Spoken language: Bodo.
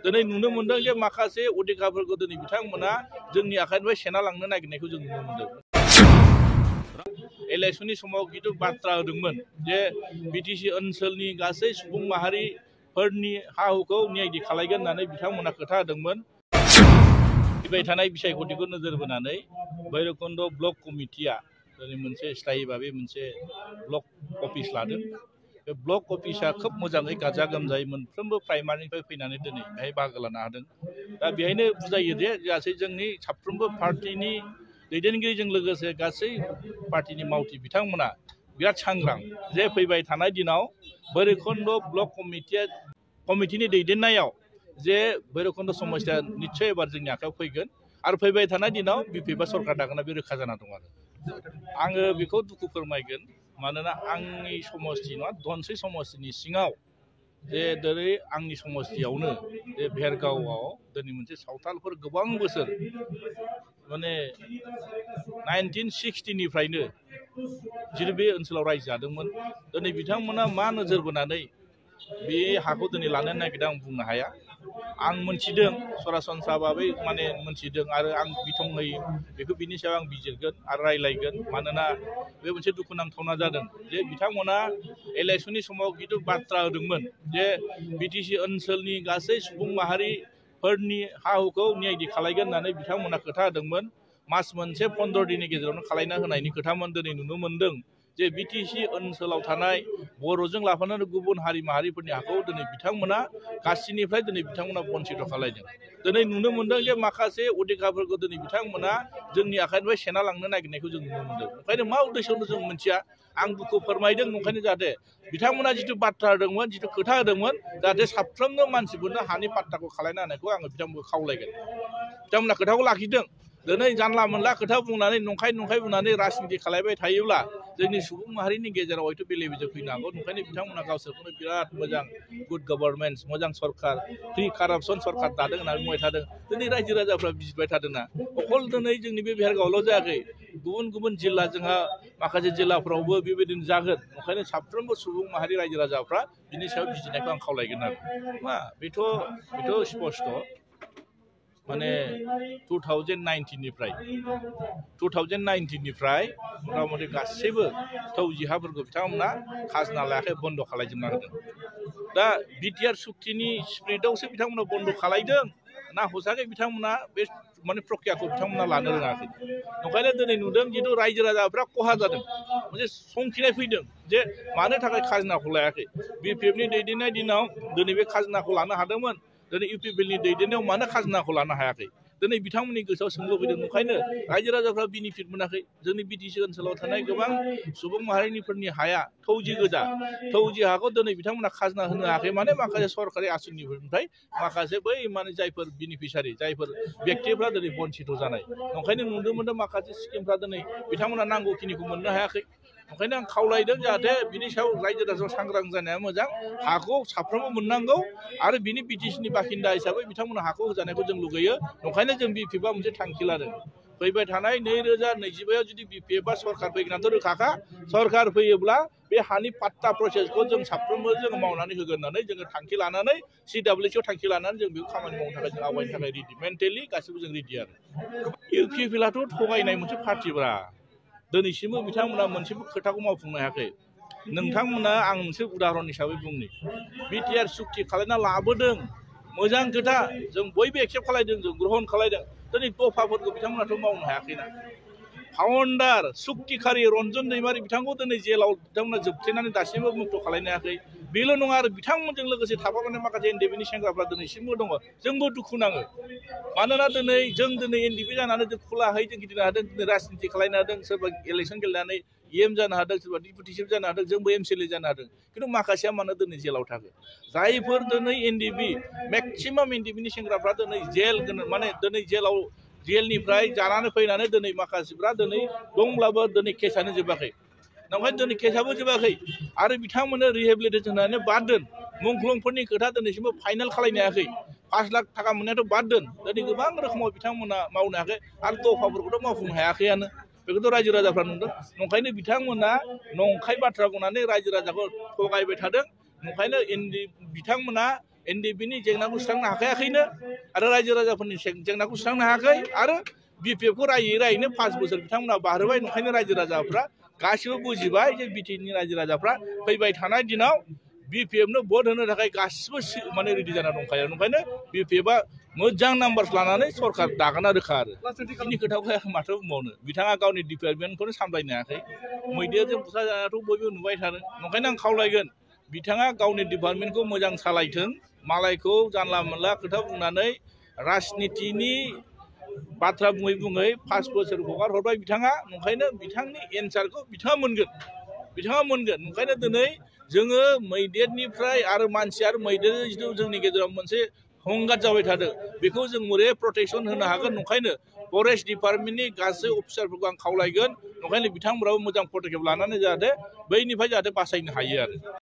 दिनै नुनो मोनदों जे माखासे अधिकारफोरखौ दिनै बिथांमोना जोंनि आखाइनिफ्राय सेना लांनो नागिरनायखौ जों नुनो मोनदों। इलेक्शननि समाव खिन्थु बाथ्रा होदोंमोन जे बिटिसि ओनसोलनि गासै सुबुं माहारिफोरनि हा हुखौ न्यायदि खालायगोन होननानै बिथांमोना खोथा होदोंमोन। फैबाय थानाय बिसायख'थिखौ नोजोर बोनानै भैरबकुन्द ब्लक कमिटिया दिनै मोनसे स्थायी भाबै मोनसे ब्लक अफिस लादों। बे ब्लक अफिसा खोब मोजाङै गाजा गोमजायै मोनफ्रोमबो प्राइमारिनिफ्राय फैनानै दिनै बेहाय बाहागो लानो हादों। दा बेहायनो बुजायो जे गासै जोंनि साफ्रोमबो पार्टिनि दैदेनगिरिजों लोगोसे गासै पार्टिनि मावथि बिथांमोना बिराद सांग्रां जे फैबाय थानाय दिनाव भैरबकुन्द ब्लक कमिटिनि दैदेननायाव जे भैरबकुन्द समस्या निस्सय एबार जोंनि आखायाव फैगोन आरो फैबाय थानाय दिनाव बिपिएफआ सरकार दागोना बे रोखा जाना दं। आरो आङो बेखौ दुखु फोरमायगोन, मानोना आंनि समस्ति नङा धनस्रि समस्तिनि सिङाव जे दिनै आंनि समस्तियावनो जे भेरगावआव दिनै मोनसे सावथालफोर गोबां बोसोर माने 1960निफ्रायनो जितु बे ओनसोलाव रायजो जादोंमोन। दिनै बिथांमोना मा नोजोर बोनानै बे हाखौ दिनै लानो नागिरदों आं बुंनो हाया। आं मोनथिदों सरासनस्रा भाबै माने मोनथिदों आरो आं बिथङै बेखौ बिनि सायाव आं बिजिरगोन आरो रायलायगोन। मानोना बे मोनसे दुखुनांथावना जादों जे बिथांमोना इलेक्शननि समाव खिन्थु बाथ्रा होदोंमोन जे बिटिसि ओनसोलनि गासै सुबुं माहारिफोरनि हा हुखौ न्यायदि खालायगोन होननानै बिथांमोना खोथा होदोंमोन। मास मोनसे 15 दिननि गेजेरावनो खालायना होनायनि खोथामोन। दिनै नुनो मोनदों जे बिटिसि ओनसोलाव थानाय बर'जों लाफानानै गुबुन हारि माहारिफोरनि हाखौ दिनै बिथांमोना गासैनिफ्राय दिनै बिथांमोना बन्सित खालायदों। दिनै नुनो मोनदों जे माखासे अधिकारफोरखौ दिनै बिथांमोना जोंनि आखाइनिफ्राय सेना लांनो नागिरनायखौ जों नुनो मोनदों। ओंखायनो मा उद्देश्यनो जों मिथिया। आं दुखु फोरमायदों ओंखायनो जाहाथे बिथांमोना जिथु बाथ्रा होदोंमोन, जिथु खोथा होदोंमोन, जाहाथे साफ्रोमबो मानसिफोरनो हानि पाट्टाखौ खालायना होनायखौ आङो बिथांमोनखौ खावलायगोन। बिथांमोना खोथाखौ लाखिदों। दिनै जानला मोनला खोथा बुंनानै नंखाय बुंनानै राजनिति खालायबाय थायोब्ला जोंनि सुबुं माहारिनि गेजेराव हयथ' बेले बेजे फैनो हागौ। ओंखायनो बिथांमोना गावसोरखौनो बिराद मोजां गुड गभर्नमेन्ट, मोजां सरकार, फ्रि कारापसन सरकार दादों होननानै बुंबाय थादों। दिनै रायजो राजाफ्रा बिजिरबाय थादोंना। अकल दिनै जोंनि बे भेरगावल' जायाखै, गुबुन जिल्ला जोंहा माखासे जिल्लाफ्रावबो बेबायदिनो जागोन। ओंखायनो साफ्रोमबो सुबुं माहारि रायजो राजाफ्रा बिनि सायाव बिजिरनायखौ आं खावलायगोन आरो मा बेथ' स्पष्ट माने 2019निफ्राय मथा मथि गासैबो थौजि हाफोरखौ बिथांमोना खाजोना लायाखै, बन्द' खालायजोबना होदों। दा बिटिआर सुक्तिनि स्पिरिटआवसो बिथांमोना बन्द' खालायदों ना हसाखै बिथांमोना बे माने प्रक्रियाखौ बिथांमोना लानो रोङाखै। ओंखायनो दिनै नुदों जिथु रायजो राजाफ्रा खहा जादों, मोनसे संखिनाय फैदों जे मानो थाखाय खाजोनाखौ लायाखै। बिपिएफनि दैदेननाय दिनाव दिनै बे खाजोनाखौ लानो हादोंमोन, दिनै इउपिपिएलनि दैदेननायाव मानो खाजोनाखौ लानो हायाखै। दिनै बिथांमोननि गोसोआव सोंलु फैदों। ओंखायनो रायजो राजाफ्रा बेनिफिट मोनाखै। जोंनि बिटिसि ओनसोलाव थानाय गोबां सुबुं माहारिफोरनि हाया थौजि गोजा। थौजि हाखौ दिनै बिथांमोना खाजोना होनो हायाखै। माने माखासे सरकारि आसनिफोरनिफ्राय माखासे बै माने जायफोर बेनिफिसारि, जायफोर बेक्तिफ्रा दिनै बन्सित जानाय। ओंखायनो नुनो मोनदों माखासे स्किमफ्रा दिनै बिथांमोना नांगौखिनिखौ मोननो हायाखै। ओंखायनो आं खावलायदों जाहाथे बिनि सायाव रायजो राजाफ्रा सांग्रां जानाया मोजां। हाखौ साफ्रोमबो मोननांगौ आरो बिनि बिटिसिनि बासिन्दा हिसाबै बिथांमोना हाखौ होजानायखौ जों लुगैयो। ओंखायनो जों बिपिएफआ मोनसे थांखि लादों। फैबाय थानाय 2025आव जुदि बिपिएफआ सरकार फैगोनाथ' रोखाखा। सरकार फैयोब्ला बे हानि पाट्टा प्रसेसखौ जों साफ्रोमबो जोङो मावनानै होगोन होननानै जोङो थांखि लानानै CWCआव थांखि लानानै जों बेखौ खामानि मावनो थाखाय जों आवगायनो थाखाय रेडि, मेन्टेलि गासिबो जों रेडि आरो। इउपिपिएलआथ' थगायनाय मोनसे पार्टिब्रा। दिनैसिमबो बिथांमोना मोनसेबो खोथाखौ मावफुंनो हायाखै। नोंथांमोना आं मोनसे उदाहरन हिसाबै बुंनि, बिटिआर सुक्ति खालायना लाबोदों, मोजां खोथा, जों बयबो एक्सेप्ट खालायदों, जों ग्रहन खालायदों। दिनै दफाफोरखौ बिथांमोनाथ' मावनो हायाखैना। फाउन्डार सुक्तिखारि रन्जन दैमारि बिथांखौ दिनै जेलाव बिथांमोना जोबथेनानै दासिमबो मुक्त खालायनो हायाखै। बेल' नङा आरो बिथांमोनजों लोगोसे थाफानाय माखासे एनडिएफबिनि सेंग्राफ्रा दिनैसिमबो दङ। जोंबो दुखु नाङो। मानोना जों दिनै एनडिएफबि जानानै जों खुलाहै जों गिदिंनो हादों, दिनै राजनिति खालायनो हादों, सोरबा इलेक्सन गेलेनानै EM जानो हादों, सोरबा डिपुटि चिफ जानो हादों, जोंबो MCLA जानो हादों। खिन्थु माखासेया मानो दिनै जेलाव थाखो। जायफोर दिनै एनडिएफबि, मेक्सिमाम एनडिएफबिनि सेंग्राफ्रा दिनै माने दिनै जेलनिफ्राय जानानै फैनानै दिनै माखासेफ्रा दिनै दंब्लाबो दिनै केसआनो जोबाखै। नाथाय दिनै केसआबो जोबाखै आरो बिथांमोननो रिहेबिलिटेसन होनानै बाद दोन। मुंख्लंफोरनि खोथा दिनैसिमबो फाइनाल खालायनो हायाखै। 5 लाख थाखा मोननायाथ' बाद दोन। दिनै गोबां रोखोमाव बिथांमोना मावनो हायाखै आरो दफाफोरखौथ' मावफुंनो हायाखैआनो। बेखौथ' रायजो राजाफ्रा नुदों। ओंखायनो बिथांमोना नंखाय बाथ्रा बुंनानै रायजो राजाखौ थगायबाय थादों। ओंखायनो बिथांमोना एनडिएफबि नि जेंनाखौ सुस्रांनो हाखायाखैनो आरो रायजो राजाफोरनि जेंनाखौ सुस्रांनो हायाखै आरो BPF खौ रायैनो 5 बोसोर बिथांमोना बारहोबाय ओंखायनो रायजो राजाफ्रा गासिबो बुजिबाय जे बिटिआरनि रायजो राजाफ्रा फैबाय थानाय दिनाव BPF नो भट होनो थाखाय गासिबो माने रेडि जाना दंखायो ओंखायनो BPF आ मोजां नाम्बार लानानै सरकार दागोना रोखा आरो बिनि खोथाखौ माथो बुंबावनो बिथाङा गावनि डिपार्टमेन्टखौनो सामलायनो हायाखै मैदेरजों बुथारजानायाथ' बयबो नुबाय थादों ओंखायनो आं खावलायगोन बिथाङा गावनि डिपार्टमेन्टखौ मोजां सालायथों मालायखौ जानला मोनला खोथा बुंनानै राजनितिनि बाथ्रा बुङै बुङै 5 बोसोर हगार हरबाय बिथाङा ओंखायनो बिथांनि एन्सारखौ बिथाङा मोनगोन ओंखायनो दिनै जोङो मैदेरनिफ्राय आरो मानसि आरो मैदेर जिथु जोंनि गेजेराव मोनसे हंगात जाबाय थादों बेखौ जों बोरै प्रटेक्शन होनो हागोन ओंखायनो फरेस्ट डिपार्टमेन्टनि गासै अफिसारफोरखौ आं खावलायगोन ओंखायनो बिथांमोनाबो मोजां पदक्षेप लानानै जाहाथे बैनिफ्राय जाहाथे बासायनो हायो आरो